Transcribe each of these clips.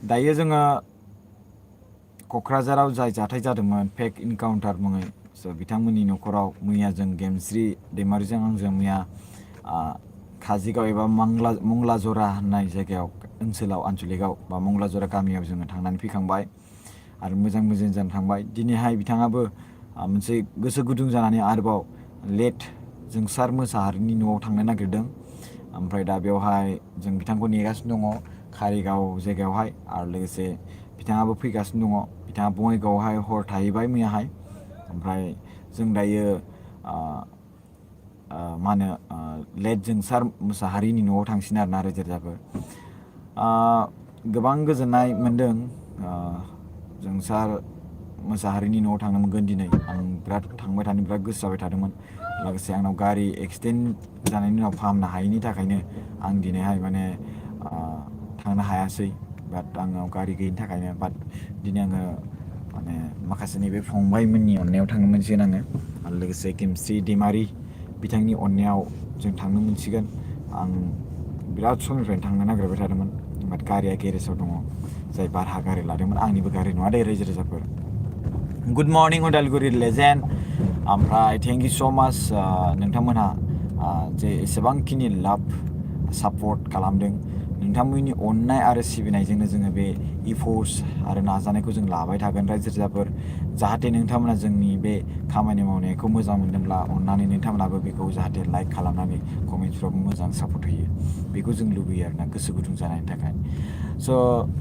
दायो जोङो क'क्राझाराव जाय जाथाय जादोंमोन फेक इनकाउन्टार मुङै बिथांमोननि न'खराव मैया जों गेमस्रि दैमारिजों आंजों मैया काजिगाव एबा मंगलाजरा होननाय जायगायाव ओनसोलाव आनसलिकआव बा मंगलाजरा गामियाव जोङो थांनानै फैखांबाय आरो मोजां जानानै थांबाय। दिनैहाय बिथाङाबो मोनसे गोसो गुदुं जानानै आरोबाव लेट जोंसार मोसाहारिनि न'आव थांनो नागिरदों। ओमफ्राय दा बेवहाय जों बिथांखौ नेगासिनो दङ कारिगाव जायगायावहाय आरो लोगोसे बिथाङाबो फैगासिनो दङ। बिथाङा बङाइगावआवहाय हर थाहैबाय मैयाहाय। ओमफ्राय जों दायो मा होनो लेट जोंसार मोसाहारिनि न'आव थांसिन आरोना रायजो राजाफोर। गोबां गोजोननाय मोन्दों जोंसार मोसाहारिनि न'आव थांनो मोनगोन दिनै। आं बिराद थांबाय थानो बिराद गोसो जाबाय थादोंमोन। लोगोसे आंनाव गारि एक्सिडेन्ट जानायनि उनाव फाहामनो हायैनि थाखायनो आं दिनैहाय माने थांनो हायासै। बाट आंनाव गारि गैयिनि थाखायनो बाट दिनै आङो माने माखासे नैबे फंबायमोननि अननायाव थांनो मोनसिगोन आङो आरो लोगोसे गेमस्रि दैमारि बिथांनि अननायाव जों थांनो मोनसिगोन। आं बिराद समनिफ्रायनो थांनो नागिरबाय थादोंमोन बाट गारिया गेरेजाव दङ। जाय भारा गारि लादोंमोन आंनिबो गारि नङा दे रायजो राजाफोर। Good morning Udalguri legend. ओमफ्राय थेंक इउ स' माच नोंथांमोनहा जे एसेबांखिनि लाभ सापर्ट खालामदों। नोंथांमोननि अननाय आरो सिबिनायजोंनो जोङो बे इफर्ट्स आरो नाजानायखौ जों लाबाय थागोन रायजो राजाफोर। जाहाथे नोंथांमोना जोंनि बे खामानि मावनायखौ मोजां मोनदोंब्ला अननानै नोंथांमोनाबो बेखौ जाहाथे लाइक खालामनानै कमेन्ट्सफ्रावबो मोजां सापर्ट होयो। बेखौ जों लुबैयो आरोना गोसो गुदुं जानायनि थाखाय। स'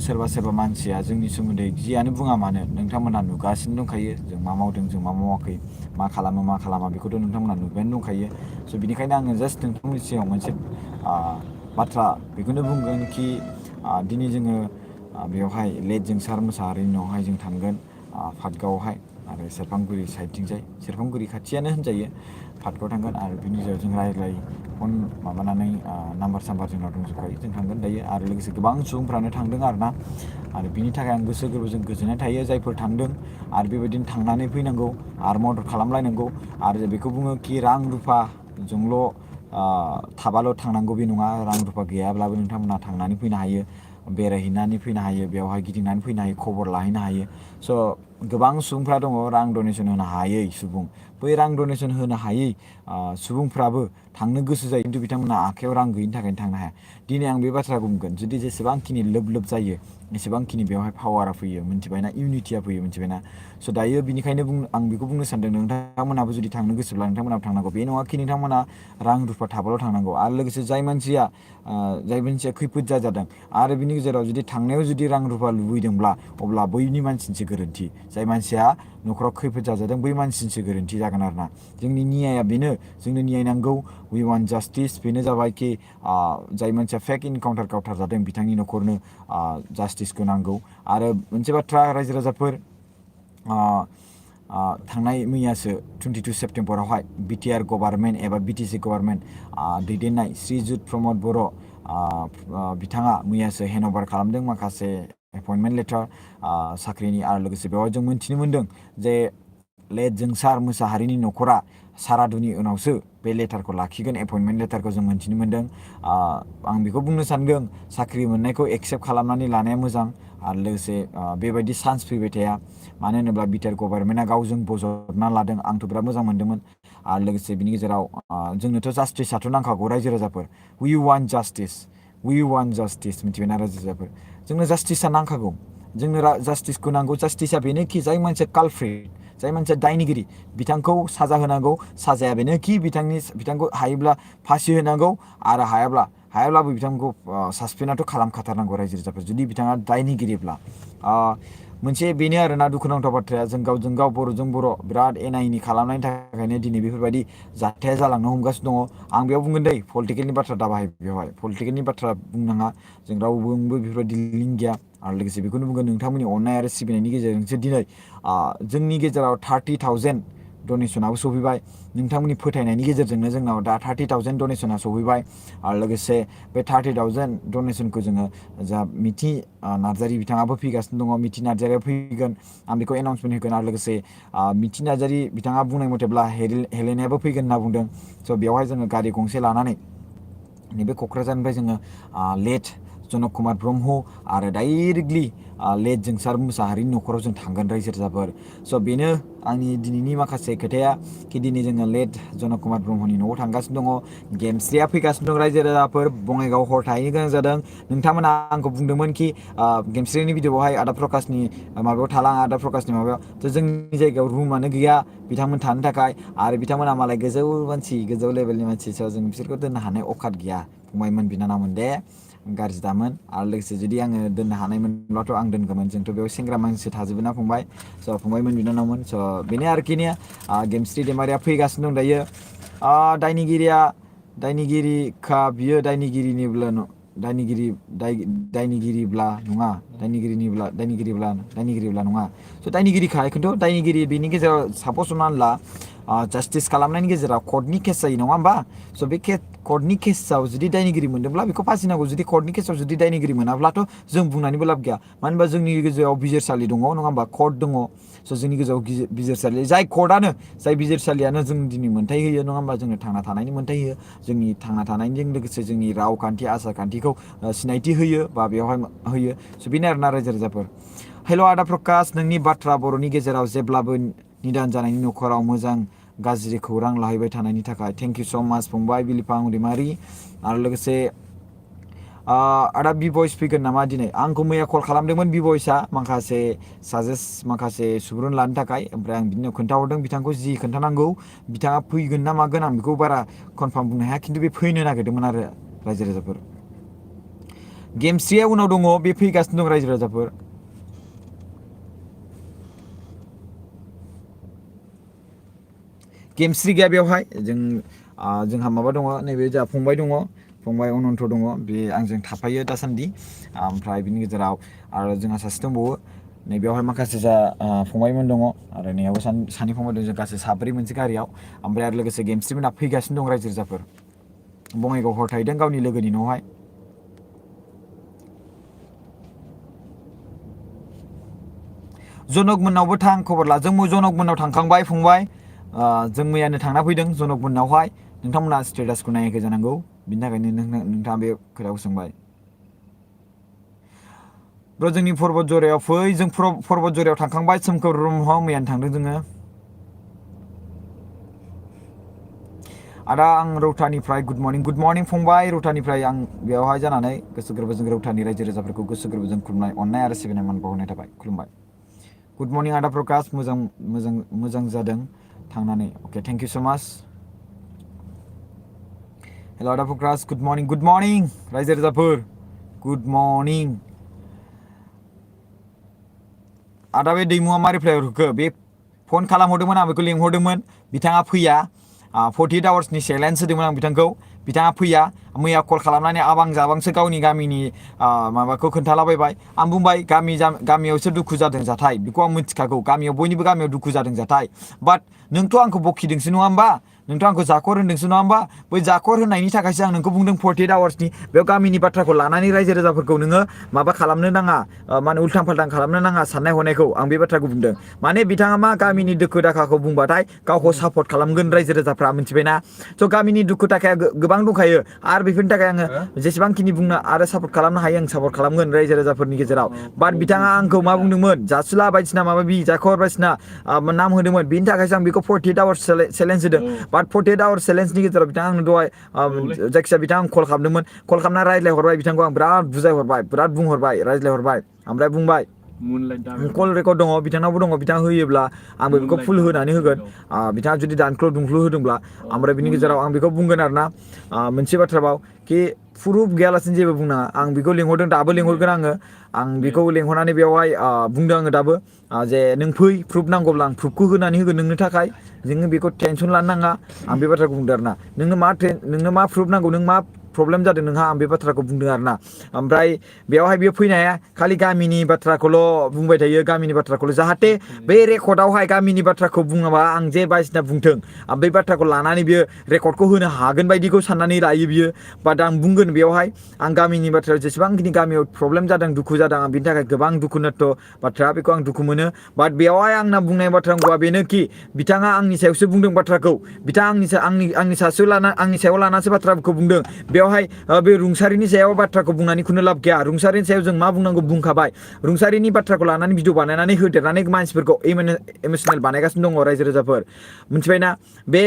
सोरबा मानसिया जोंनि सोमोन्दै जियानो बुङा मानो नोंथांमोना नुगासिनो दंखायो जों मा मावदों जों मा मावाखै, मा खालामा बेखौथ' नोंथांमोना नुबायानो दंखायो। स' बिनिखायनो आङो जास्ट नोंथांमोननि सिगाङाव मोनसे बाथ्रा बेखौनो बुंगोन कि दिनै जोङो बेवहाय लेट जोंसार मोसाहारिनि न'आवहाय जों थांगोन फाटगावआवहाय आरो सेरफांगुरि साइडथिंजाय सेरफांगुरि खाथियानो होनजायो। फाटगाव थांगोन आरो बिनि गेजेराव जों रायज्लाय फन माबानानै नाम्बार साम्बार जोंनाव दंजोबखायो जों थांगोन दायो। आरो लोगोसे गोबां सुबुंफ्रानो थांदों आरोना। आरो बिनि थाखाय आं गोसो गोरबोजों गोजोननाय थायो जायफोर थांदों आरो बेबायदिनो थांनानै फैनांगौ आरो मदद खालामलायनांगौ। आरो बेखौ बुङो कि रां रुफाजोंल' थाबाल' थांनांगौ बे नङा। रां रुफा गैयाब्लाबो नोंथांमोना थांनानै फैनो हायो, बेरायहैनानै फैनो हायो, बेवहाय गिदिंनानै फैनो हायो, खबर लाहैनो हायो। स' गोबां सुबुंफ्रा दङ रां डनेसन होनो हायै सुबुं। बै रां डनेसन होनो हायै सुबुंफ्राबो थांनो गोसो जायो खिन्थु बिथांमोना आखायाव रां गैयिनि थाखायनो थांनो हाया। दिनै आं बे बाथ्राखौ बुंगोन जुदि जेसेबांखिनि लोब जायो एसेबांखिनि बेवहाय पावारा फैयो मिन्थिबायना, इउनिटिया फैयो मिन्थिबायना। स' दायो बिनिखायनो आं बेखौ बुंनो सानदों नोंथांमोनहाबो जुदि थांनो गोसोब्ला नोंथांमोनहाबो थांनांगौ। बे नङा कि नोंथांमोना रां रुफा थाबाल' थांनांगौ। आरो लोगोसे जाय मानसिया खैफोद जादों आरो बिनि गेजेराव जुदि थांनायाव जुदि रां रुफा लुबैदोंब्ला अब्ला बैनि मानसिनिसो गोरोन्थि। जाय मानसिया न'खराव खैफोद जाजादों बै मानसिनिसो गोरोन्थि जागोन आरोना। जोंनि नियाया बेनो, जोंनो नियाय नांगौ, वी वान्ट जास्टिस। बेनो जाबाय कि जाय मानसिया फेक इनकाउन्टार गावथारजादों बिथांनि न'खरनो जास्टिसखौ नांगौ। आरो मोनसे बाथ्रा रायजो राजाफोर, थांनाय मैयासो 22 सेप्तेम्बरावहाय बिटिआर गभार्नमेन्ट एबा बिटिसि गभार्नमेन्ट दैदेननाय श्रीजुत प्रमद बर' बिथाङा मैयासो हेन्डअभार खालामदों माखासे एपइन्टमेन्ट लेटार साख्रिनि। आरो लोगोसे बेवहाय जों मोन्थिनो मोन्दों जे लेट जोंसार मोसाहारिनि न'खरा सारादुनि उनावसो बे लेटारखौ लाखिगोन, एपइन्टमेन्ट लेटारखौ जों मोन्थिनो मोन्दों। आं बेखौ बुंनो सानदों साख्रि मोननायखौ एक्सेप्ट खालामनानै लानाया मोजां। आरो लोगोसे बेबायदि चान्स फैबाय थाया। मानो होनोब्ला बिटिआर गभार्नमेन्टआ गावजों बजबना लादों, आंथ' बिराद मोजां मोन्दोंमोन। आरो लोगोसे बिनि गेजेराव जोंनोथ' जास्टिसआथ' नांखागौ रायजो राजाफोर। वी वान्ट जास्टिस मिथिबायना रायजो राजाफोर। जोंनो जास्टिसा नांखागौ, जोंनो जास्टिसखौ नांगौ। जास्टिसा बेनोखि जाय मानसिया कालप्रिट, जाय मानसिया दायनिगिरि बिथांखौ साजा होनांगौ। साजाया बेनोखि बिथांखौ हायोब्ला फासि होनांगौ आरो हायाब्लाबो बिथांखौ सासपेन्डआथ' खालामखाथारनांगौ रायजो राजाफोर जुदि बिथाङा दायनिगिरिब्ला। मोनसे बेनो आरोना दुखुनांथाव बाथ्राया जों गावजों गाव बर'जों बर' बिराद एना एनि खालामनायनि थाखायनो दिनै बेफोरबायदि जाथाया जालांनो हमगासिनो दङ। आं बेयाव बुंगोन दै पलिटिकेलनि बाथ्रा दाबाहाय, बेवहाय पलिटिकेलनि बाथ्रा बुंनाङा। जों रावबो बेफोरबायदि लिंक गैया। आरो लोगोसे बेखौनो बुंगोन नोंथांमोननि अननाय आरो सिबिनायनि गेजेरजोंसो दिनै जोंनि गेजेराव 30,000 डनेसनाबो सफैबाय। नोंथांमोननि फोथायनायनि गेजेरजोंनो जोंनाव दा 30,000 डनेसना सफैबाय। आरो लोगोसे बे 30,000 डनेसनखौ जोङो जा मिथि नार्जारि बिथाङाबो फैगासिनो दङ, मिथि नार्जारिया फैगोन। आं बेखौ एनाउन्समेन्ट होगोन। आरो लोगोसे मिथि नार्जारि बिथाङा बुंनाय मथेब्ला हेलेनायाबो फैगोन होनना बुंदों। स' बेवहाय जोङो गारि गंसे लानानै नैबे क'क्राझारनिफ्राय जोङो लेट जनक कुमार ब्रह्म आरो डाइरेक्टलि लेट जोंसार मुसाहारिनि न'खराव जों थांगोन रायजो राजाफोर। स' बेनो आंनि दिनैनि माखासे खोथाया कि दिनै जोङो लेट जनक कुमार ब्रह्मनि न'आव थांगासिनो दङ। गेमस्रिया फैगासिनो दं रायजो राजाफोर। बङाइगाव हर थाहैनो गोनां जादों। नोंथांमोना आंखौ बुंदोंमोन कि गेमस्रिनि भिडिअ'आवहाय आदा प्रकाशनि माबायाव थालां, आदा प्रकाशनि माबायाव। थ' जोंनि जायगायाव रुमानो गैया बिथांमोन थानो थाखाय, आरो बिथांमोना मालाय गोजौ मानसि, गोजौ लेभेलनि मानसि। स' जों बिसोरखौ दोननो हानाय अकात गैया फंबायमोन, बिनानावमोन दे। गाज्रि दामोन। आरो लोगोसे जुदि आङो दोननो हानायमोनब्लाथ' आं दोनगौमोन। जोंथ' बेयाव सेंग्रा मानसि थाजोबो ना फंबाय। स' फंबायमोन, बिनानावमोन। स' बेनो आरोखि ने गेमस्रि दैमारिया फैगासिनो दं दायो। दायनिगिरिखा बियो, दायनिगिरिब्ला नङा, दायनिगिरिब्ला नङा। स' दायनिगिरिखा खिन्थु दायनिगिरि, बेनि गेजेराव सापस हमनानै ला जास्टिस खालामनायनि गेजेराव कर्टनि केस जायो नङा होमबा। स' बे कर्टनि केसाव जुदि दायनिगिरि मोनदोंब्ला बेखौ फासिनांगौ। जुदि कर्टनि केसाव जुदि दायनिगिरि मोनाब्लाथ' जों बुंनानैबो लाब गैया। मानो होनबा जोंनि गेजेराव बिजिरसालि दङ नङा होमबा, कर्ट दङ। स' जोंनि गेजेराव बिजिरसालि, जाय कर्टआनो, जाय बिजिरसालियानो जों दिनै मोन्थाय होयो नङा होमबा, जोंनो थांना थानायनि मोन्थाय होयो। जोंनि थांना थानायजों लोगोसे जोंनि रावखान्थि, आसार खान्थिखौ सिनायथि होयो बा बेवहाय होयो। स' बेनो आरोना रायजो राजाफोर। हेल' आदा प्रकाश, नोंनि बाथ्रा बर'नि गेजेराव जेब्लाबो निदान जानायनि न'खराव मोजां गाज्रि खौरां लाहैबाय थानायनि थाखाय थेंक इउ स' माच फंबाय बिलिफां दैमारि। आरो लोगोसे आदा बि भइस फैगोन नामा दिनै? आंखौ मैया कल खालामदोंमोन बि भइसआ, माखासे सुबुरुन लानो थाखाय। ओमफ्राय आं बिदिनो खोन्थाहरदों बिथांखौ जि खोन्थानांगौ। बिथाङा फैगोन ना मागोन आं बेखौ बारा कनफार्म बुंनो हाया, खिन्थु बे फैनो नागिरदोंमोन आरो रायजो राजाफोर। गेमस्रिया उनाव दङ, बे फैगासिनो दं रायजो राजाफोर। गेमस्रि गैया बेवहाय। जोंहा माबा दङ, नैबे जोंहा फंबाय दङ, फंबाय अनन्त दङ, बे आंजों थाफायो दासान्दि। ओमफ्राय बिनि गेजेराव आरो जोंहा सासे दंबावो। नैबेयावहाय माखासे जा फंबायमोन दङ, आरो नैयावबो सानै फंबाय दं। जों गासै साब्रै मोनसे गारियाव। ओमफ्राय आरो लोगोसे गेमस्रिमोनहा फैगासिनो दं रायजो राजाफोर। बङाइगाव हर थाहैदों गावनि लोगोनि न'आवहाय। जनक मोननावबो थां, खबर ला। जों जनक मोननाव थांखांबाय फंबाय। जों मैयानो थांना फैदों जनक मोननावहाय। नोंथांमोना स्टेटासखौ नायाखै जानांगौ, बिनि थाखायनो नोंथाङा बे खोथाखौ सोंबाय। ब्र' जोंनि पर्बत जरायाव फै। जों पर्बत जरायाव थांखांबाय। सोमखोर ब्रह्म मैयानो थांदों जोङो। आदा आं रौतानिफ्राय गुड मर्निं फंबाय। रौतानिफ्राय आं बेवहाय जानानै गोसो गोरबोजों रौतानि रायजो राजाफोरखौ गोसो गोरबोजों खुलुमनाय, अननाय आरो सिबिनाय मान बावनाय थाबाय, खुलुमबाय। गुड मर्निं आदा प्रकाश, मोजां जादों थांनानै। अके थेंक इउ स' माच। हेल' आदा प्रकाश, गुड मर्निं रायजो राजाफोर, गुड मर्निं। आदा बे दैमुआ मा रिप्लाइ हरखो? बे फन खालामहरदोंमोन, आं बेखौ लिंहरदोंमोन, बिथाङा फैया। 48 आवार्सनि चेलेन्ज होदोंमोन आं बिथांखौ, बिथाङा फैया। मैया कल खालामनानै आबां जाबांसो गावनि गामिनि माबाखौ खोन्थालाबायबाय। आं बुंबाय गामियावसो दुखु जादों जाथाय, बेखौ आं मिथिखागौ। गामियाव बयनिबो गामियाव दुखु जादों जाथाय। बाट नोंथ' आंखौ बखिदोंसो नङा होमबा? नोंथ' आंखौ जाखर होनदोंसो नङा होमबा? बै जाखर होननायनि थाखायसो आं नोंखौ बुंदों 48 आवार्सनि। बेयाव गामिनि बाथ्राखौ लानानै रायजो राजाफोरखौ नोङो माबा खालामनो नाङा, माने उल्थां फाल्थां खालामनो नाङा साननाय हनायखौ। आं बे बाथ्राखौ बुंदों। माने बिथाङा मा गामिनि दुखु दाखाखौ बुंबाथाय गावखौ सापर्ट खालामगोन रायजो राजाफ्रा, मिथिबायना? स' गामिनि दुखु दाखाया गोबां दंखायो, आरो बेफोरनि थाखाय आङो जेसेबांखिनि बुंनो आरो सापर्ट खालामनो हायो आं सापर्ट खालामगोन रायजो राजाफोरनि गेजेराव। बाट बिथाङा आंखौ मा बुंदोंमोन? जासुला बायदिसिना माबा जाखर बायदिसिना नाम होदोंमोन। बेनि थाखायसो आं बेखौ 48 आवार्स चेलेन्ज होदों। बाट 48 आवार्स चेलेन्जनि गेजेराव बिथाङा आंनो दहाय जायखिजाया बिथाङा कल खालामदोंमोन। कल खालामना रायज्लायहरबाय बिथांखौ आं बिराद बुजायहरबाय, बिराद बुंहरबाय, रायज्लायहरबाय। ओमफ्राय बुंबाय कल रेकर्ड दङ, बिथांनावबो दङ। बिथाङा होयोब्ला आंबो बेखौ फुल होनानै होगोन। बिथाङा जुदि दानख्ल' दुंख्ल' होदोंब्ला। ओमफ्राय बिनि गेजेराव आं बेखौ बुंगोन आरोना, मोनसे बाथ्राबाव कि प्रुफ गैयालासिनो जेबो बुंनाङा। आं बेखौ लिंहरदों, दाबो लिंहरगोन आङो। आं बेखौ लिंहरनानै बेवहाय बुंदों आङो दाबो, जे नों फै, प्रुफ नांगौब्ला आं प्रुफखौ होनानै होगोन नोंनो थाखाय। जोङो बेखौ टेनसन लानो नाङा। आं बे बाथ्राखौ बुंदों आरोना। नोंनो मा प्रुफ नांगौ, नों मा प्रब्लेम जादों नोंहा, आं बे बाथ्राखौ बुंदों आरोना। ओमफ्राय बेवहाय बेयो फैनो हाया, खालि गामिनि बाथ्राखौल' बुंबाय थायो, गामिनि बाथ्राखौल'। जाहाथे बे रेकर्डआवहाय गामिनि बाथ्राखौ बुङाबा, आं जे बायदिसिना बुंथों, बे बाथ्राखौ लानानै बियो रेकर्डखौ होनो हागोन बायदिखौ साननानै लायो बियो। बाट आं बुंगोन बेवहाय, आं गामिनि बाथ्रायाव जेसेबांखिनि गामियाव प्रब्लेम जादों, दुखु जादों, आं बिनि थाखाय गोबां दुखुनांथाव बाथ्रा, बेखौ आं दुखु मोनो। बाट बेवहाय आंना बुंनाय बाथ्राया बेनोखि बिथाङा आंनि सायावसो बुंदों बाथ्राखौ। बिथाङा आंनि सायाव लानासो बाथ्राखौ बुंदों। बेवहाय बेयावहाय बे रुंसारिनि सायाव बाथ्राखौ बुंनानै खुनु लाब गैया रुंसारिनि सायाव जों मा बुंनांगौ बुंखाबाय रुंसारिनि बाथ्राखौ लानानै भिडिअ बानायनानै होदेरनानै मानसिफोरखौ इमोसनेल बानायगासिनो दङ रायजो राजाफोर मिथिबायना बे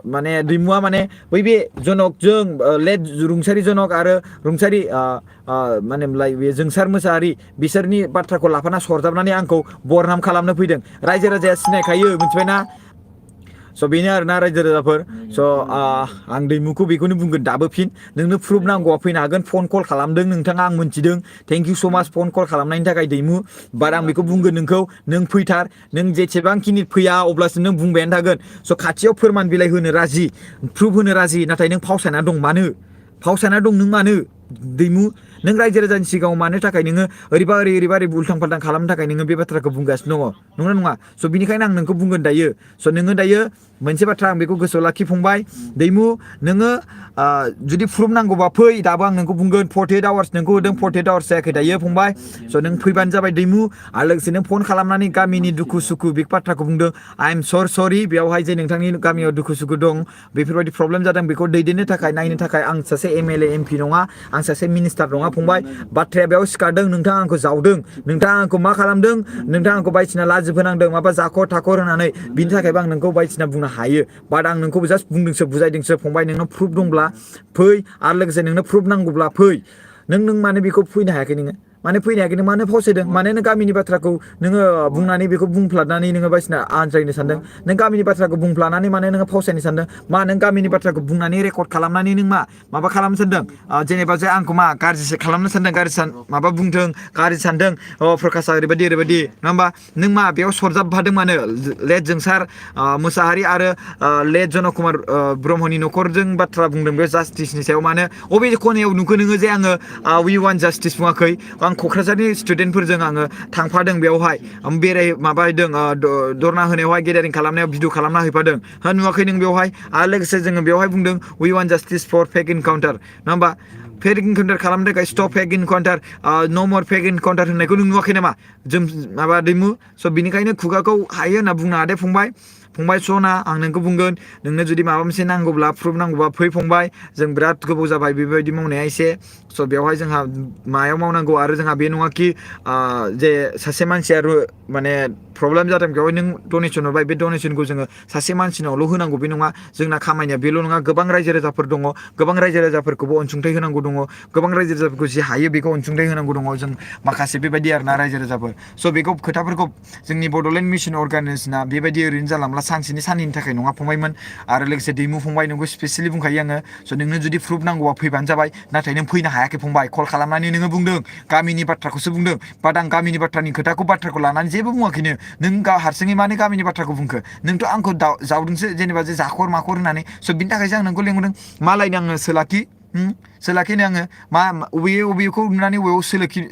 माने दैमुआ माने बै बे जनकजों लेट रुंसारि जनक आरो रुंसारि माने बे जोंसार मोसाहारि बिसोरनि बाथ्राखौ लाफाना सरजाबनानै आंखौ बरनाम खालामनो फैदों रायजो राजाया सिनायखायो मिथिबायना स' बेनो आरोना रायजो राजाफोर स' आं दैमुखौ बेखौनो बुंगोन दाबो फिन नोंनो प्रुफ नांगौआ फैनो हागोन फन कल खालामदों नोंथाङा आं मोनथिदों थेंक इउ स' माच फन कल खालामनायनि थाखाय दैमु बाट आं बेखौ बुंगोन नोंखौ नों फैथार नों जेसेबांखिनि फैया अब्लासो नों बुंबायानो थागोन स' खाथियाव फोरमान बिलाइ होनो राजि प्रुफ होनो राजि नाथाय नों फावसायना दं मानो फावसायना दं नों मानो दैमु नों रायजो राजानि सिगाङाव मानो थाखाय नोङो ओरैबा ओरै उल्थां फाल्थां खालामनो थाखाय नोङो बे बाथ्राखौ बुंगासिनो दङ नंगौना नङा स' बिनिखायनो आं नोंखौ बुंगोन दायो स' नोङो दायो मोनसे बाथ्रा आं बेखौ गोसोआव लाखि फंबाय दैमु नोङो जुदि प्रुफ नांगौबा फै दाबो आं नोंखौ बुंगोन 48 आवार्स नोंखौ होदों 48 आवार्स जायाखै दायो फंबाय स' नों फैबानो जाबाय दैमु आरो लोगोसे नों फन खालामनानै गामिनि दुखु सुखु बे बाथ्राखौ बुंदों आइ एम सरि बेयावहाय जे नोंथांनि गामियाव दुखु सुखु दं बेफोरबायदि प्रब्लेम जादों बेखौ दैदेननो थाखाय नायनो थाखाय आं सासे MLA MP नङा आं सासे मिनिस्टार नङा फंबाय बाथ्राया बेयाव सिखारदों नोंथाङा आंखौ जावदों नोंथाङा आंखौ मा खालामदों नोंथाङा आंखौ बायदिसिना लाजि फोनांदों माबा जाखर थाखर होनानै बिनि थाखायबो आं नोंखौ बायदिसिना बुंनो हायो बाट आं नोंखौ जास्ट बुंदोंसो बुजायदोंसो फंबाय नोंनाव प्रुफ दंब्ला फै आरो लोगोसे नोंनो प्रुफ नांगौब्ला फै नों मानो बेखौ फैनो हायाखै नोङो मानो फैनो हायाखै नों मानो फावसायदों मानो नों गामिनि बाथ्राखौ नोङो बुंनानै बेखौ बुंफ्लादनानै नोङो बायदिसिना आनज्रायनो सानदों नों गामिनि बाथ्राखौ बुंफ्लानानै मानो नोङो फावसायनो सानदों मा नों गामिनि बाथ्राखौ बुंनानै रेकर्ड खालामनानै नों माबा खालामनो सानदों जेनेबा जे आंखौ मा गाज्रिसो खालामनो सानदों गाज्रि माबा बुंदों गाज्रि सानदों प्रकाशआ ओरैबायदि नङा होमबा नों मा बेयाव सरजाबफादों मानो लेट जोंसार मोसाहारि आरो लेट जनक कुमार ब्रह्मनि न'खरजों बाथ्रा बुंदों बे जास्टिसनि सायाव मानो अबे खनायाव नुखो नोङो जे आङो वी वान जास्टिस बुङाखै आं क'क्राझारनि स्टुडेन्टफोरजों आङो थांफादों बेयावहाय माबादों धरना होनायावहाय गेदारिं खालामनायाव भिडिअ खालामना हैफादों नुवाखै नों बेवहाय आरो लोगोसे जोङो बेवहाय बुंदों we want justice four fake encounter नङा होमबा फेक इनकाउन्टार खालामनो थाखाय स्टप फेक इनकाउन्टार न' मर फेक इनकाउन्टार होननायखौ नों नुवाखै नामा जों माबा दैमु स' बिनिखायनो खुगाखौ हायो होनना बुंनो हादे फंबाय सना आं नोंखौ बुंगोन नोंनो जुदि माबा मोनसे नांगौब्ला प्रुफ नांगौब्ला फै फंबाय जों बिराद गोबाव जाबाय बेबायदि मावनाया एसे स' बेवहाय जोंहा मायाव मावनांगौ आरो जोंहा बे नङाखि जे सासे मानसिया माने प्रब्लेम जादों बेवहाय नों डनेसन हरबाय बे डनेसनखौ जोङो सासे मानसिनावल' होनांगौ बे नङा जोंना खामानिया बेल' नङा गोबां रायजो राजाफोर दङ गोबां रायजो राजाफोरखौबो अनसुंथाइ होनांगौ दङ गोबां रायजो राजाफोरखौ जि हायो बेखौ अनसुंथाइ होनांगौ दङ जों माखासे बेबायदि आरोना रायजो राजाफोर स' बेखौ खोथाफोरखौ जोंनि बड'लेण्ड मिसन अर्गानाइजेसना बेबायदि ओरैनो जानला सानसेनि थाखाय नङा फंबायमोन आरो लोगोसे दैमु फंबाय नोंखौ स्पेसियेलि बुंखायो आङो स' नोंनो जुदि प्रुफ नांगौबा फैबानो जाबाय नाथाय नों फैनो हायाखै फंबाय कल खालामनानै नोङो बुंदों गामिनि बाथ्राखौसो बुंदों बाट आं गामिनि बाथ्रानि बाथ्राखौ लानानै जेबो बुङाखैनो नों हारसिङै मानो गामिनि बाथ्राखौ बुंखो नोंथ' आंखौ जावदोंसो जेनेबा जे जाखर माखर होननानै स' बिनि थाखायसो आं नोंखौ लेंहरदों मालायनो आङो सोलाखिनो आङो मा अबेखौ नुनानै अबेयाव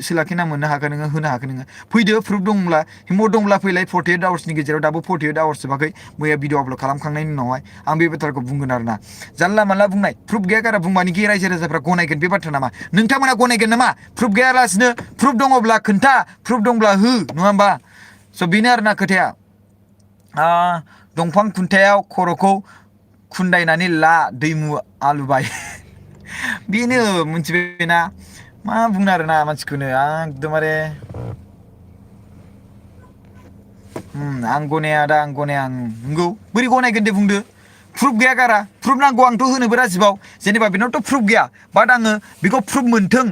सोलाखिना मोननो हागोन नोङो होनो हागोन नोङो फैदो प्रुफ दंब्ला हिम्मत दंब्ला फैलाय 48 आवार्सनि गेजेराव दाबो 48 आवार्स जोबाखै मैया भिडिअ आपल'ड खालामखांनायनि उनावहाय आं बे बाथ्राखौ बुंगोन आरोना जानला मानला बुंनाय प्रुफ गैया गारा बुंबानोखि रायजो राजाफ्रा गनायगोन बे बाथ्रा नामा नोंथांमोना गनायगोन नामा प्रुफ गैयालासिनो प्रुफ दङब्ला खोन्था प्रुफ दंब्ला हो नङा होमबा स' बेनो आरोना खोथाया दंफां खुन्थायाव खर'खौ खुन्दायनानै ला दैमु आलुबाय बेनो मिथिबायना मा बुंनो आरोना मानसिखौनो एकदमबारे आं गनाया नंगौ बोरै गनायगोन दे बुंदो प्रुफ गैया गारा प्रुफ नांगौ आंथ' होनोबो राजिबाव जेनेबा बेनावथ' प्रुफ गैया बाट आङो बेखौ प्रुफ मोन्थों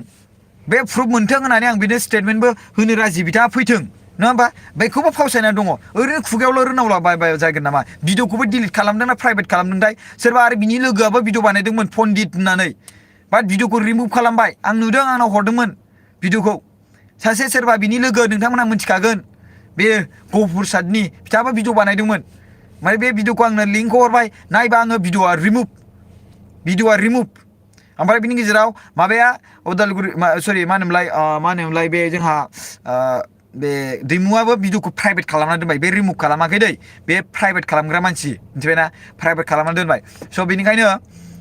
बे प्रुफ मोन्थों होननानै आं बेनो स्टेटमेन्टबो होनो राजि बिथाङा फैथों नङा होमबा बेखौबो फावसायना दङ ओरैनो खुगायावल' रोनावला बाय जागोन नामा भिडिअखौबो डिलिट खालामदोंना प्राइभेट खालामदोंथाय सोरबा आरो बिनि लोगोआबो भिडिअ बानायदोंमोन पन्डित होननानै बाट भिडिअखौ रिमुभ खालामबाय आं नुदों आंनाव हरदोंमोन भिडिअखौ सासे सोरबा बिनि लोगो नोंथांमोना मिथिखागोन बे गहपुर साइडनि बिथाङाबो भिडिअ बानायदोंमोन ओमफ्राय बे भिडिअखौ आंनो लिंकखौ हरबाय नायबा आङो भिडिअआ रिमुभ ओमफ्राय बिनि गेजेराव माबाया उदालगुरि मा होनोमोनलाय बे जोंहा बे दैमुआबो भिडिअखौ प्राइभेट खालामना दोनबाय बे रिमुभ खालामाखै दै बे प्राइभेट खालामग्रा मानसि मिथिबायना प्राइभेट खालामना दोनबाय स' बेनिखायनो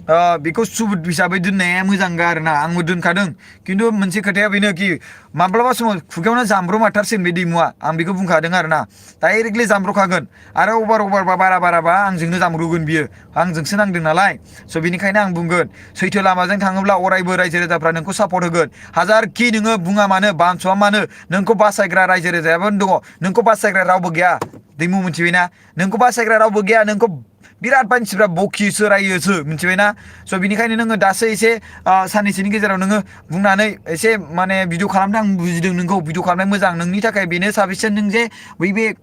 बेखौ सुबुत हिसाबै दोननाया मोजां आरोना आंबो दोनखादों खिन्थु मोनसे खोथाया बेनो कि माब्लाबा समाव खुगायावनो जामब्रमाथारसिगोन बे दैमुआ आं बेखौ बुंखादों आरोना डाइरेक्टलि जामब्रखागोन आरो अभार बारा बाराबा आंजोंनो जामब्रगोन बियो आंजोंसो नांदों नालाय स' बिनिखायनो आं बुंगोन सैथो लामाजों थाङोब्ला अरायबो रायजो राजाफ्रा नोंखौ सापर्ट होगोन हाजारखि नोङो बुङा मानो बानस'आ मानो नोंखौ बासायग्रा रायजो राजायाबो दङ नोंखौ बासायग्रा रावबो गैया दैमु मिथिबायना नोंखौ बासायग्रा रावबो गैया नोंखौ बिराद मानसिफ्रा बखियोसो रायोसो मिथिबायना स' बिनिखायनो नोङो दासो एसे साननैसोनि गेजेराव नोङो बुंनानै एसे माने भिडिअ खालामदों आं बुजिदों नोंखौ भिडिअ खालामनाय मोजां नोंनि थाखाय बेनो साबेसिन नों जे बे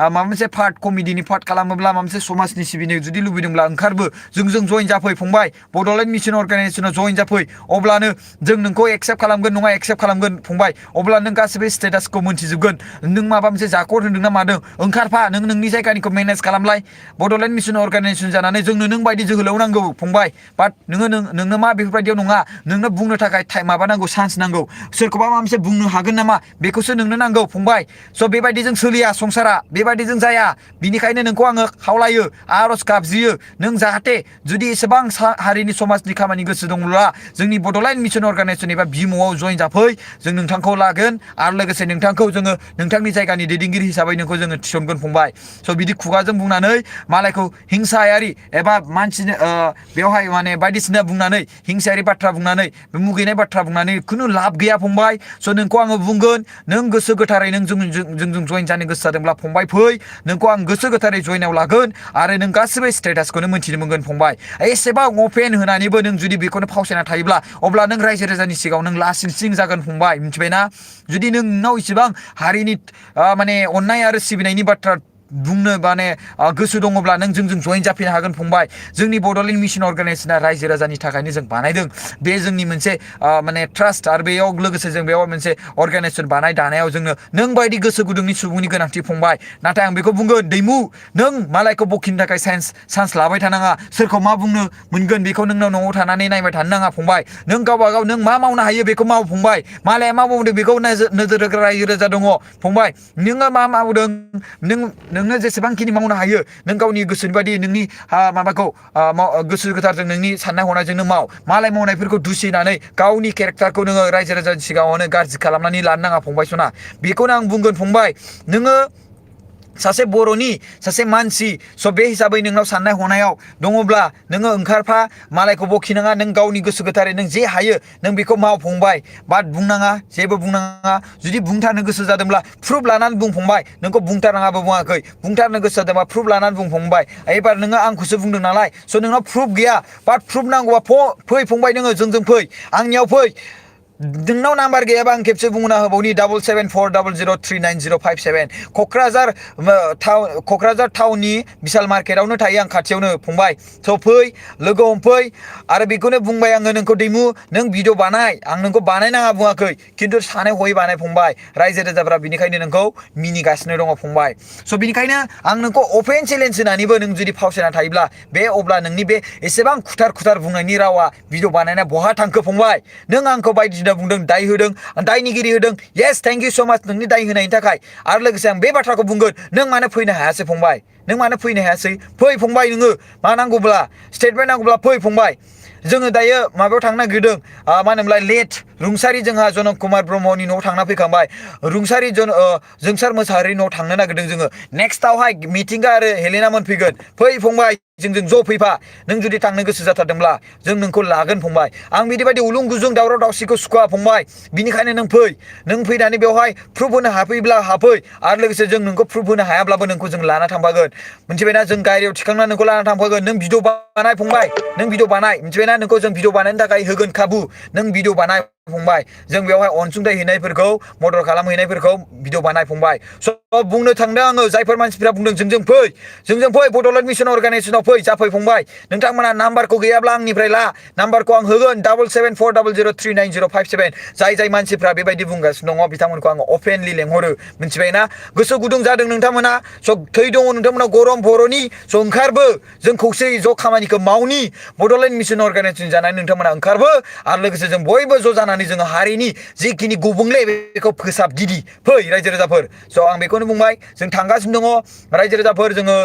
माबा मोनसे पार्ट कमेडिनि पार्ट खालामोब्ला माबा मोनसे समाजनि सिबिनो जुदि लुबैदोंब्ला ओंखारबो जों जइन जाफै फंबाय बड'लेण्ड मिसन अर्गानाइजेसनाव जइन जाफै अब्लानो जों नोंखौ एक्सेप्ट खालामगोन नङा एक्सेप्ट खालामगोन फंबाय अब्ला नों गासिबो स्टेटासखौ मोनथिजोबगोन नों माबा मोनसे जाखर होन्दों ना मादों ओंखारफा नों नोंनि जायगानिखौ मेनेज खालामलाय बड'लेण्ड मिसन अर्गानाइजेसन जानानै जोंनो नों बायदि जोहोलाव नांगौ फंबाय बाट नोंनो मा बेफोरबायदियाव नङा नोंनो बुंनो थाखाय माबा नांगौ चान्स नांगौ सोरखौबा माबा मोनसे बुंनो हागोन नामा बेखौसो नोंनो नांगौ फंबाय स' बेबायदिजों सोलिया संसारा बेबायदिजों जाया बिनिखायनो नोंखौ आङो खावलायो आर'ज गाबज्रियो नों जाहाथे जुदि एसेबां हारिनि समाजनि खामानि गोसो दंब्ला जोंनि बड'लेण्ड मिसन अर्गानाइजेसन एबा बिमुआव जइन जाफै जों नोंथांखौ लागोन आरो लोगोसे नोंथांखौ जोङो नोंथांनि जायगानि दैदेनगिरि हिसाबै नोंखौ जोङो थिसनगोन फंबाय स' बिदि खुगाजों बुंनानै मालायखौ हिंसायारि एबा मानसिनो बेवहाय माने बायदिसिना बुंनानै हिंसायारि बाथ्रा बुंनानै मुगैनाय बाथ्रा बुंनानै खुनु लाब गैया फंबाय स' नोंखौ आङो बुंगोन नों गोसो गोथारै नों जोंजों जइन जानो गोसो जादोंब्ला फंबाय फै नोंखौ आं गोसो गोथारै जइनाव लागोन आरो नों गासिबो स्टेटासखौनो मोनथिनो मोनगोन फंबाय एसेबां अपेन होनानैबो नों जुदि बेखौनो फावसायना थायोब्ला अब्ला नों रायजो राजानि सिगाङाव नों लासिं सिं जागोन फंबाय मिथिबायना जुदि नोंनाव इसेबां हारिनि माने अननाय आरो सिबिनायनि बाथ्रा बुंनो माने गोसो दङब्ला नों जोंजों जइन जाफैनो हागोन फंबाय जोंनि बड'लेण्ड मिसन अर्गानाइजेसना रायजो राजानि थाखायनो जों बानायदों बे जोंनि मोनसे माने ट्रास्ट आरो बेयाव लोगोसे जों बेयाव मोनसे अर्गानाइजेसन दानायाव जोंनो नों बायदि गोसो गुदुंनि सुबुंनि गोनांथि फंबाय नाथाय आं बेखौ बुंगोन दैमु नों मालायखौ बखिनो थाखाय चान्स लाबाय थानाङा सोरखौ मा बुंनो मोनगोन बेखौ नोंनाव न'आव थानानै नायबाय थानो नाङा फंबाय नों गावबा गाव नों मा मावनो हायो बेखौ माव फंबाय मालाया मा मावदों बेखौ नोजोर होग्रा रायजो राजा दङ फंबाय नोङो मा मावदों नोंनो जेसेबांखिनि मावनो हायो नों गावनि गोसोनि बायदि नोंनि माबाखौ गोसो गोथारजों नोंनि साननाय हनायजोंनो मालाय मावनायफोरखौ दुसिनानै गावनि केरेक्टारखौ नोङो रायजो राजानि सिगाङावनो गाज्रि खालामनानै लानो नाङा फंबाय सना बेखौनो आं बुंगोन फंबाय नोङो सासे बर'नि सासे मानसि स' बे हिसाबै नोंनाव साननाय हनायाव दङब्ला नोङो ओंखारफा मालायखौ बखिनाङा नों गावनि गोसो गोथारै नों जे हायो नों बेखौ माव फंबाय बाट बुंनाङा जेबो बुंनाङा जुदि बुंथारनो गोसो जादोंब्ला प्रुफ लानानै बुं फंबाय नोंखौ बुंथारनाङाबो बुङाखै बुंथारनो गोसो जादोंबा प्रुफ लानानै बुं फंबाय एबार नोङो आंखौसो बुंदों नालाय स' नोंनाव प्रुफ गैया बाट प्रुफ नांगौबा फै फंबाय नोङो जोंजों फै आंनियाव फै नोंनाव नाम्बार गैयाबा आं खेबसे बुंना होबावनि 7740039057 क'क्राझार टाउननि बिशाल मार्केटावनो थायो आं खाथियावनो फंबाय स' फै लोगो हमफै आरो बेखौनो बुंबाय आङो नोंखौ दैमु नों भिडिअ बानाय आं नोंखौ बानायनाङा बुङाखै खिन्थु सानै हयै बानाय फंबाय रायजो राजाफ्रा बिनिखायनो नोंखौ मिनिगासिनो दङ फंबाय स' बिनिखायनो आं नोंखौ अपेन चेलेन्ज होनानैबो नों जुदि फावसायना थायोब्ला अब्ला नोंनि बे एसेबां खुथार बुंनायनि रावा भिडिअ बानायना बहा थांखो फंबाय नों आंखौ बायदिसिना बुंदों दाय होदों दायनिगिरि होदों येस थेंक इउ स' माच नोंनि दाय होनायनि थाखाय आरो लोगोसे आं बे बाथ्राखौ बुंगोन नों मानो फैनो हायासै फंबाय नों मानो फैनो हायासै फै फंबाय नोङो मा नांगौब्ला स्टेटमेन्ट नांगौब्ला फै फंबाय जोङो दायो माबायाव थांनो नागिरदों मा होनोमोनलाय लेट रुंसारि जोंहा जनक कुमार ब्रह्मनि न'आव थांना फैखांबाय रुंसारि जोंसार मोसाहारिनि न'आव थांनो नागिरदों जोङो नेक्स्टआवहाय मिथिंगा आरो हेलेनामोन फैगोन फै फंबाय जोंजों ज' फैफा नों जुदि थांनो गोसो जाथारदोंब्ला जों नोंखौ लागोन फंबाय आं बिदि उलुं गुजुं दावराव दावसिखौ सुखुवा फंबाय बिनिखायनो नों फैनानै बेवहाय प्रुफ होनो हाफैब्ला हाफै आरो लोगोसे जों नोंखौ प्रुफ होनो हायाब्लाबो नोंखौ जों लाना थांफागोन मिथिबायना जों गारियाव थिखांना नोंखौ लाना थांफागोन नों भिडिअ बानाय फंबाय नों भिडिअ बानाय मिथिबायना नोंखौ जों भिडिअ बानायनो थाखाय होगोन खाबु नों भिडिअ बानाय फंबाय जों बेवहाय अनसुंथाइ हैनायफोरखौ मदद खालामहैनायफोरखौ भिडिअ बानाय फंबाय स' बुंनो थांदों आङो जायफोर मानसिफ्रा बुंदों जोंजों फै बड'लेण्ड मिसन अर्गानाइजेसनाव फै जाफै फंबाय नोंथांमोना नाम्बारखौ गैयाब्ला आंनिफ्राय ला नाम्बारखौ आं होगोन 7740039057 जाय मानसिफ्रा बेबायदि बुंगासिनो दङ बिथांमोनखौ आङो अपेनलि लेंहरो मिथिबायना गोसो गुदुं जादों नोंथांमोना स' थै दङ नोंथांमोना गरम बर'नि स' ओंखारबो जों खौसेयै ज' खामानिखौ मावनि बड'लेण्ड मिसन अर्गानाइजेसन जानानै नोंथांमोना ओंखारबो आरो लोगोसे जों बयबो ज' जानानै मावनानै जोङो हारिनि जिखिनि गुबुंले बेखौ फोसाबदिनि फै रायजो राजाफोर स' आं बेखौनो बुंबाय जों थांगासिनो दङ रायजो राजाफोर जोङो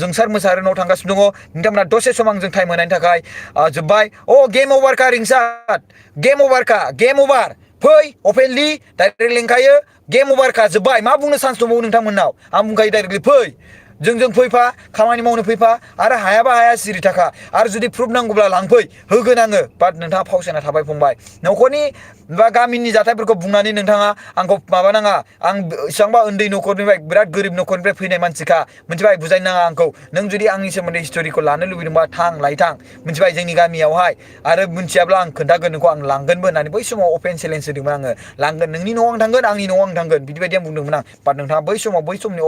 जोंसार मोसाहारिनाव थांगासिनो दङ नोंथांमोना दसे सम आंजों टाइम होनायनि थाखाय जोब्बाय गेम अभार का रिंसार गेम अभार फै अपेनलि डाइरेक्ट लिंखायो गेम अभार का जोब्बाय मा बुंनो चान्स दंबावो नोंथांमोननाव आं बुंखायो डाइरेक्टलि फै जोंजों फैफा खामानि मावनो फैफा आरो हायाबा हाया सिरि थाखा आरो जुदि प्रुफ नांगौब्ला लांफै होगोन आङो बाट नोंथाङा फावसायना थाबाय फंबाय न'खरनि बा गामिनि जाथायफोरखौ बुंनानै नोंथाङा आंखौ माबानाङा आं इसेबांबा उन्दै न'खरनिफ्राय बिराद गोरिब न'खरनिफ्राय फैनाय मानसिखा मिथिबाय बुजायनो नाङा आंखौ नों जुदि आंनि सोमोन्दै हिस्ट'रिखौ लानो लुबैदोंबा थां मिथिबाय जोंनि गामियावहाय आरो मिथियाब्ला आं खोन्थागोन नोंखौ आं लांगोनबो होननानै बै समाव अपेन चेलेन्ज होदोंमोन आङो लांगोन नोंनि न'आव आं थांगोन आंनि न'आव आं थांगोन बिदिबायदि आं बुंदोंमोन आं बाट नोंथाङा बै समनि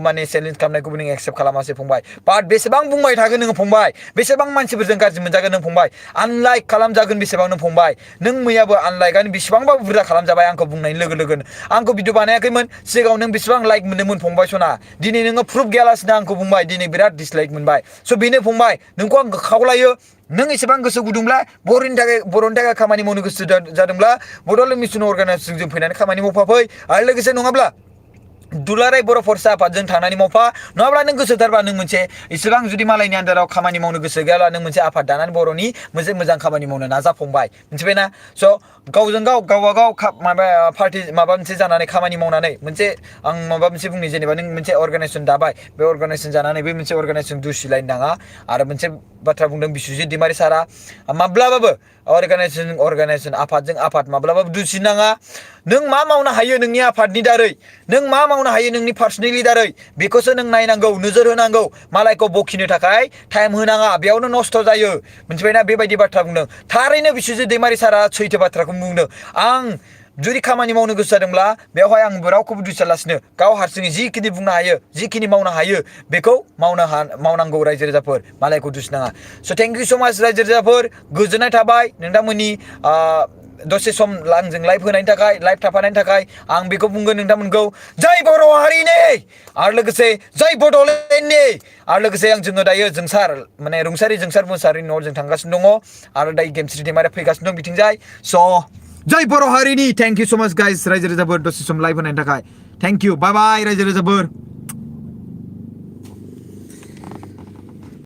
माने चेलेन्ज खालामनायखौबो नों एक्सेप्ट खालामासै फंबाय बाट बेसेबां बुंबाय थागोन नोङो फंबाय बेसेबां मानसिफोरजों गाज्रि मोनजागोन नों फंबाय आनलाइक खालामजागोन बेसेबां नों फंबाय नों मैयाबो आनलाइकआनो बेसेबांबा बुरजा खालामजाबाय आंखौ बुंनाय लोगो लोगोनो आंखौ भिडिअ बानायाखैमोन सिगाङाव नों बेसेबां लाइक मोनदोंमोन फंबाय सना दिनै नोङो प्रुफ गैयालासिनो आंखौ बुंबाय दिनै बिराद डिसलाइक मोनबाय स' बेनो फंबाय नोंखौ आं खावलायो नों एसेबां गोसो गुदुंब्ला बर'नि थाखाय खामानि मावनो गोसो जादोंब्ला बड'लेण्ड मिसन अर्गानाइजेसनजों फैनानै खामानि मावफाफै आरो लोगोसे नङाब्ला दुलाराय बर' फरायसा आफादजों थांनानै मावफा नङाब्ला नों गोसोथारबा नों मोनसे इसेबां जुदि मालायनि आन्दाराव खामानि मावनो गोसो गैयाब्ला नों मोनसे आफाद दानानै बर'नि मोनसे मोजां खामानि मावनो नाजाफंबाय मिथिबायना स' गावजों गाव गावबागाव पार्टि माबा मोनसे जानानै खामानि मावनानै मोनसे आं माबा मोनसे बुंनि जेनेबा नों मोनसे अर्गानाइजेसन दाबाय बे अर्गानाइजेसन जानानै बे मोनसे अर्गानाइजेसन दुसिलायनो नाङा आरो मोनसे बाथ्रा बुंदों बिस्वजित दैमारि सारा माब्लाबाबो अर्गानाइजेसन आफादजों आफाद माब्लाबाबो दुसिनो नाङा नों मा मावनो हायो नोंनि आफादनि दारै नों मा मावनो हायो नोंनि पार्सनेलि दारै बेखौसो नों नायनांगौ नोजोर होनांगौ मालायखौ बखिनो थाखाय टाइम होनाङा बेयावनो नस्थ' जायो मिथिबायना बेबायदि बाथ्रा बुंदों थारैनो बिस्वजित दैमारि सारा सैथो बाथ्राखौ बुंदों आं जुदि खामानि मावनो गोसो जादोंब्ला बेवहाय आं रावखौबो दुसियालासिनो गाव हारसिङै जिखिनि बुंनो हायो जिखिनि मावनो हायो बेखौ मावनांगौ रायजो राजाफोर मालायखौ दुसिनाङा स' थेंक इउ स' माच रायजो राजाफोर गोजोननाय थाबाय नोंथांमोननि दसे सम आंजों लाइभ होनायनि थाखाय लाइभ थाफानायनि थाखाय आं बेखौ बुंगोन नोंथांमोनखौ जय बर' हारिनि आरो लोगोसे जय बड'लेण्डनि आरो लोगोसे जोङो दायो रुंसारि जोंसार मोसाहारिनि न'आव जों थांगासिनो दङ आरो दायो गेमस्रि दैमारिया फैगासिनो दं बिथिंजाय स' जय बर' हारिनि थेंक इउ स' माच गाइस रायजो राजाफोर दसे सम लाइभ होनायनि थाखाय थेंक इउ बाय बाय रायजो राजाफोर